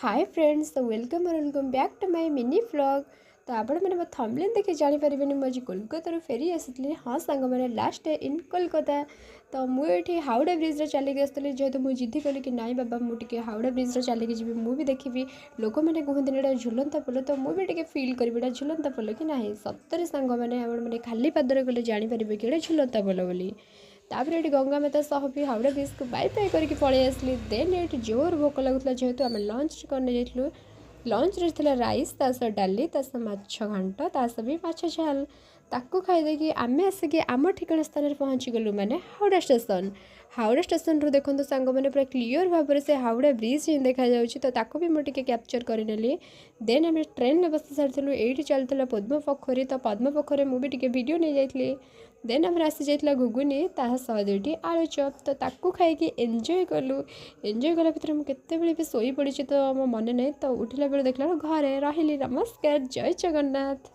Hi friends, welcome welcome back to my mini vlog। ତ ଆପଣମାନେ ମୋ ଥମ୍ବନେଲ୍ ଦେଖି ଜାଣିପାରିବେନି, ମୁଁ ଆଜି କୋଲକାତାରୁ ଫେରି ଆସିଥିଲି। ହଁ ସାଙ୍ଗମାନେ, ଲାଷ୍ଟ ଡେ ଇନ୍ କୋଲକାତା। ତ ମୁଁ ଏଠି ହାଉଡ଼ା ବ୍ରିଜ୍ରେ ଚାଲିକି ଆସୁଥିଲି, ଯେହେତୁ ମୁଁ ଜିଦ୍ଦି କଲି କି ନାଇଁ ବାବା, ମୁଁ ଟିକେ ହାଉଡ଼ା ବ୍ରିଜ୍ରେ ଚାଲିକି ଯିବି, ମୁଁ ବି ଦେଖିବି। ଲୋକମାନେ କୁହନ୍ତିନି ଏଇଟା ଝୁଲନ୍ତା ପୋଲ, ତ ମୁଁ ବି ଟିକେ ଫିଲ୍ କରିବି ଏଇଟା ଝୁଲନ୍ତା ପୋଲ କି ନାହିଁ। ସତରେ ସାଙ୍ଗମାନେ, ଆପଣମାନେ ଖାଲି ପାଦରେ ଗଲେ ଜାଣିପାରିବେ କି ଏଇଟା ଝୁଲନ୍ତା ପୋଲ ବୋଲି। ତାପରେ ଏଠି ଗଙ୍ଗା ମାତା ସହ ବି ହାଉଡ଼ା ବ୍ରିଜ୍କୁ ବାଇ ବାଇ କରିକି ପଳେଇ ଆସିଲି। ଦେନ୍ ଏଠି ଜୋର ଭୋକ ଲାଗୁଥିଲା, ଯେହେତୁ ଆମେ ଲଞ୍ଚ କରି ଯାଇଥିଲୁ। ଲଞ୍ଚରେ ଥିଲା ରାଇସ୍, ତା ସହ ଡାଲି, ତା ସହ ମାଛ ଘାଣ୍ଟ, ତା ସହ ବି ମାଛ ଝାଲ। ତାକୁ ଖାଇଦେଇକି ଆମେ ଆସିକି ଆମ ଠିକଣା ସ୍ଥାନରେ ପହଞ୍ଚିଗଲୁ, ମାନେ ହାଉଡ଼ା ଷ୍ଟେସନ। ହାଉଡ଼ା ଷ୍ଟେସନରୁ ଦେଖନ୍ତୁ ସାଙ୍ଗମାନେ, ପୁରା କ୍ଲିଅର୍ ଭାବରେ ସେ ହାଉଡ଼ା ବ୍ରିଜ୍ ହିଁ ଦେଖାଯାଉଛି। ତ ତାକୁ ବି ମୁଁ ଟିକେ କ୍ୟାପଚର୍ କରିନେଲି। ଦେନ୍ ଆମେ ଟ୍ରେନ୍ରେ ବସି ସାରିଥିଲୁ। ଏଇଠି ଚାଲିଥିଲା ପଦ୍ମ ପୋଖରୀ, ତ ପଦ୍ମ ପୋଖରୀରେ ମୁଁ ବି ଟିକେ ଭିଡ଼ିଓ ନେଇଯାଇଥିଲି। ଦେନ୍ ଆମର ଆସିଯାଇଥିଲା ଘୁଗୁନି, ତା ସହ ଦୁଇଟି ଆଳୁଚପ୍। ତ ତାକୁ ଖାଇକି ଏନ୍ଜୟ କଲୁ। ଏନ୍ଜୟ କଲା ଭିତରେ ମୁଁ କେତେବେଳେ ବି ଶୋଇପଡ଼ିଛି ତ ମୋ ମନେ ନାହିଁ। ତ ଉଠିଲା ବେଳେ ଦେଖିଲା ବେଳକୁ ଘରେ ରହିଲି। ନମସ୍କାର, ଜୟ ଜଗନ୍ନାଥ।